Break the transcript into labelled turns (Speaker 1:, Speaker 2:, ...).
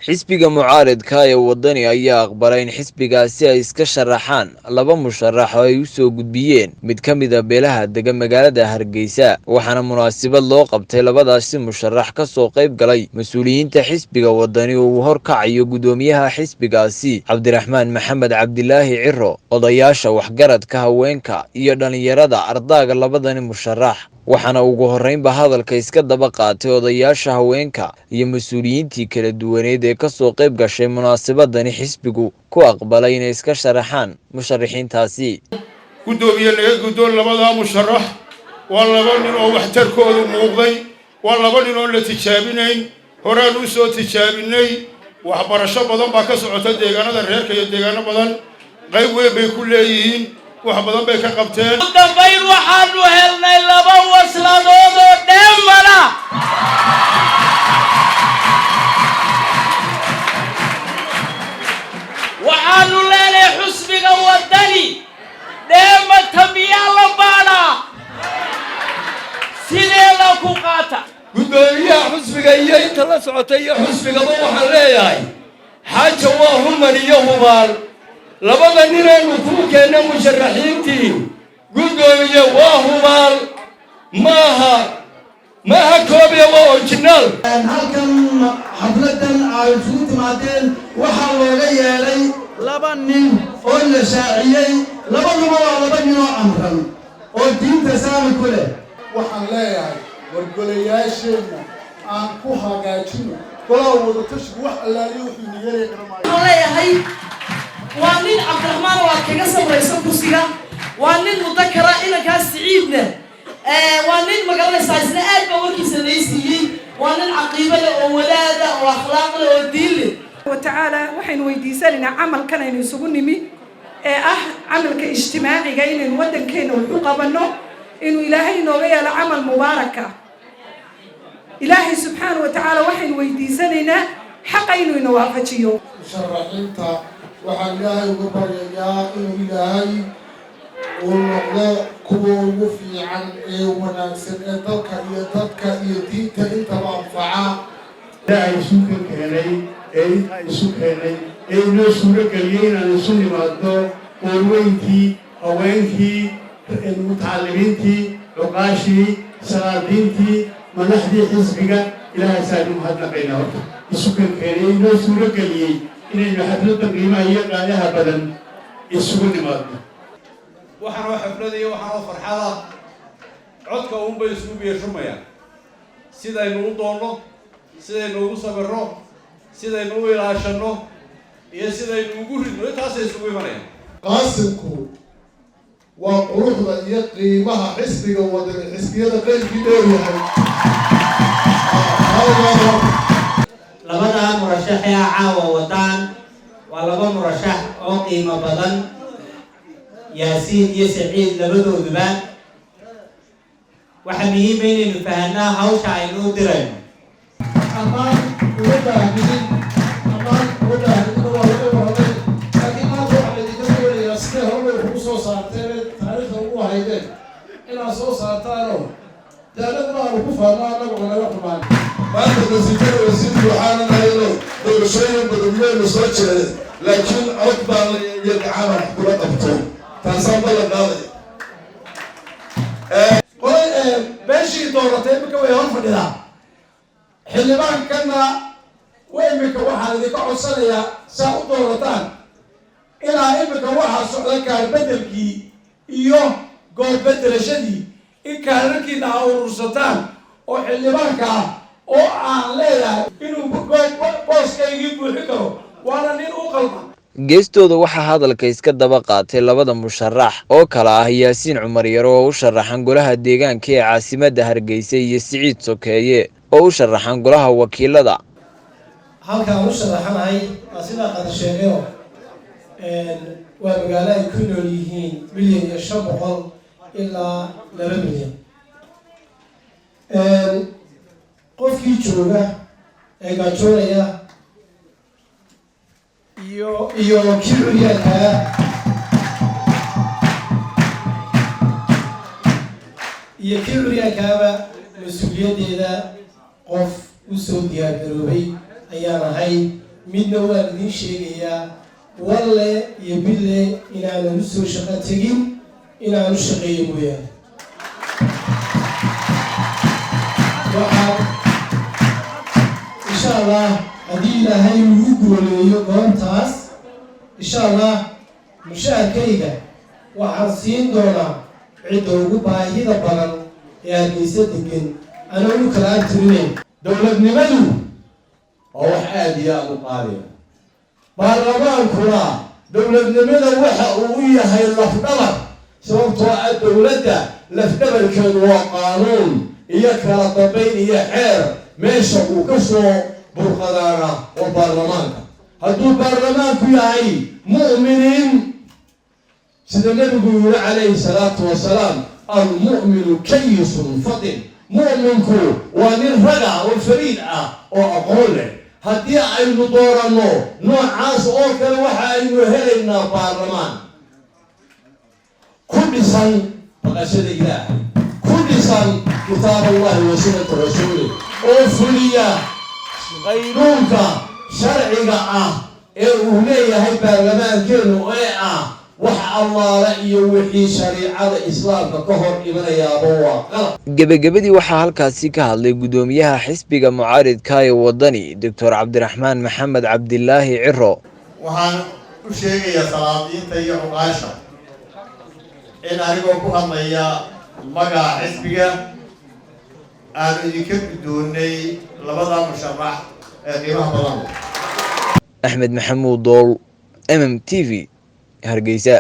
Speaker 1: Xisbiga mucaaridka ee Wadani ayaa aqbalay in xisbigaasi ay iska sharaxaan laba musharax oo ay u soo gudbiyeen mid ka mid a beelaha dega magaalada Hargeysa, waxaana munaasabad loo qabtay labadaasi musharax ka soo qayb galay mas-uuliyiinta xisbiga Wadani oo uu horkacayo guddoomiyaha xisbigaasi Cabdiraxmaan Maxamed Cabdilaahi Ciro, odayaasha waxgaradka, haweenka iyo dhallinyarada ardaaga labadani musharax. Waxaana ugu horreynba hadalka iska daba qaatay odayaasha, haweenka iyo mas-uuliyiintii kala duwaneed ee kasoo qayb gashay munaasabadani xisbigu ku aqbalay inay iska sharaxaan musharaxiintaasi.
Speaker 2: Guddoomiye, naga guddoon labadaa musharax. Waa laba nin oo waxtarkoodu muuqday, waa laba nin oon la tijaabinayn, horaan u soo tijaabinay. Waxbarasho badan baa ka socota deegaanada reerka iyo deegaano badan, qayb weyn bay ku leeyihiin, wax badan bay ka qabteen.
Speaker 3: Ugu dambayn waxaanu helnay laba wasladood oo dheemana. Waxaanu leenahay xusbiga Waddani, dheemata miyaa la baadhaa? Sideeda ku qaata.
Speaker 4: Guddoomiyaha xusbiga iyo inta la socotay iyo xusbigaba waxaan leeyahay, xaaja waa human iyo hubaal. Labada ninaanu kuu keenna musharaxiintii, guddoomiye, waa hubaal, maaha maaha koobiya, waa original.
Speaker 5: Halkan xafladan ay isugu timaadeen waxaa looga yeedhay laba nin oo la shaaciyey. Labaduba waa laba nin oo amran oo diinta saami ku leh.
Speaker 6: Waxaan leeyahay, wargolayaasheenna aan ku hagaajino golaha wadatashigu. Wax allaaliyo wuxuu nigeelaya garan maayo.
Speaker 7: Waxaan leeyahay, waa nin Cabdiraxmaan oo aad kaga sabrayso kursiga, waa nin mudakara. Inankaas Siciidna waa nin magaranaysaa, isna aad baa warkiisa lay siiyey. Waa nin caqiibo leh oo wadaada oo akhlaaq leh oo diin leh.
Speaker 8: Watacaala waxaynu weydiisanaynaa camalkan aynu isugu nimi ee ah camalka ijtimaaciga, inaynu waddankeena wax u qabanno, inuu Ilaahay inooga yeelo camal mubaaraka. Ilaahay subxaana wa tacaala waxaynu weydiisanaynaa xaqa inuu ina waafajiyo.
Speaker 6: Musharaxiinta waxaan Ilaahay uga baryayaa inuu Ilaahay uu noqdo kuwa ugu fiican ee wanaagsan ee dalka iyo dadka iyo diinta intaba anfaca.
Speaker 9: Ilaahay isu ka keenay ee intaa isu keenay ee inoo suuro geliyey inaan isu nimaadno, qoorweynkii, haweenkii, mutacalimiintii, cuqaashii, salaadiintii, madaxdii xisbiga, Ilaahaysaan u mahadnaqaynaa. Horta isu kan keenay, inoo suuro geliyey inaynu xafladda qiimaha iyo qaayaha badan isugu nimaadno.
Speaker 10: Waxaanoo xaflada iyo waxaanoo farxada codka uunbay isugu biyeeshumayaan. Sidaynu u doonno, sidaynu ugu sabirno, sidaynu u ilaashanno iyo sidaynu ugu ridno, intaasay isugu imanayaan.
Speaker 6: Qaasimku waa quruxda iyo qiimaha xisbiga Wadani, xisbiyada qeybkii dheer yahay.
Speaker 11: Labadaa murashax ee caawa wadaan waa laba murashax oo qiimo badan, Yaasiin iyo Saciid labadooduba. Waxaa muhiima inaynu fahanaa hawsha aynu u dirayno.
Speaker 6: Ammaan uma baahnidin, ammaan uma baahnidin, waa laga warramay, laakiin maanta waxaa laydinka doonayaa sidee horeba kugu soo saarteen, taariikhda ugu haydeen inaad soo saartaanoo dee annaguna aanu ku faanno, annaguna naga xumaan.
Speaker 12: Maanta nasiijada wasiir waxaana nahayno doorashooyin badan weynu soo jeeday, laakiin cod baan la iyo gacana wax kula qabto, taasaan ballan qaadaya.
Speaker 5: Qolay beeshii dooratay imika way hor fadhidaa xildhibaankanna. Imika waxaan idinka codsanayaa saa u doorataan inaa imika waxaa socda kaarbedelkii iyo goorbedelashadii, in kaararkiina ha urursataan oo xildhibaanka ah oo aan leeyahay inuu booskaygii buuxin karo, waana nin u qalma.
Speaker 1: Geestooda waxaa hadalka iska daba qaatay labada musharax oo kala ah Yaasiin Cumar Yaro oo u sharaxan golaha deegaanka ee caasimadda Hargeysa iyo Siciid Sokeeye oo u sharaxan golaha wakiilada.
Speaker 13: Halkaan u sharaxanahay waa sidaa qada sheegayo, waa magaalo ay ku nool yihiin 1.5 milyan ilaa 2 milyan. Qofkii jooga ee gaajoonaya iyo kii curyaankaa iyo kii curyaankaaba mas-uuliyaddeeda qof usoo diyaargaroobay ayaan ahay. Midna waan idiin sheegayaa, walle iyo bille inaanan u soo shaqo tegin inaanu shaqeeyo mooyaane. Waxaan insha Allah, haddii Ilaahay ugu gooleeyo goobtaas, insha Allah mushaarkayga waxaan siin doonaa cidda ugu baahida badan ee Hargeysa degan, anoo u kala abtirinayn.
Speaker 14: Dowladnimadu waa wax aada iyo aada u qaaliya. Baarlamaankuna dowladnimada waxa uu u yahay lafdhabar, sababtoo ah dowladda lafdhabarkeedu waa qaanuun iyo kala dambayn iyo xeer. Meesha uu ka soo burqadaana waa baarlamaanka. Hadduu baarlamaanku yahay mu'miniin, sida Nebigu yiri calayhi salaatu wasalaam, "Almu'minu kayisun fatin", mu'minku waa nin raga oo fariid ah oo aqoon leh. Haddii aynu dooranno noocaas oo kale, waxa aynu helaynaa baarlamaan ku dhisan baqashada Ilaahay, ku dhisan kitaab Allahi wa sunnata rasuuli, oo fuliya qaynuunka sharciga ah ee uu leeyahay baarlamaankeenu, ee ah wax allaala iyo wixii shariicada Islaamka ka hor imanayaaba waa qalab.
Speaker 1: Gebagabadii waxaa halkaasi ka hadlay guddoomiyaha xisbiga mucaaridka ee Waddani, Doctor Cabdiraxmaan Maxamed Cabdilaahi Ciro.
Speaker 15: Waxaan u sheegayaa salaadiinta iyo cuqaasha in anigoo ku hadlaya magaca xisbiga aanu idinka guddoonnay labada musharax ee qiimaha badan.
Speaker 1: Axmed Maxamuud Dool, MM TV, Hargeysa.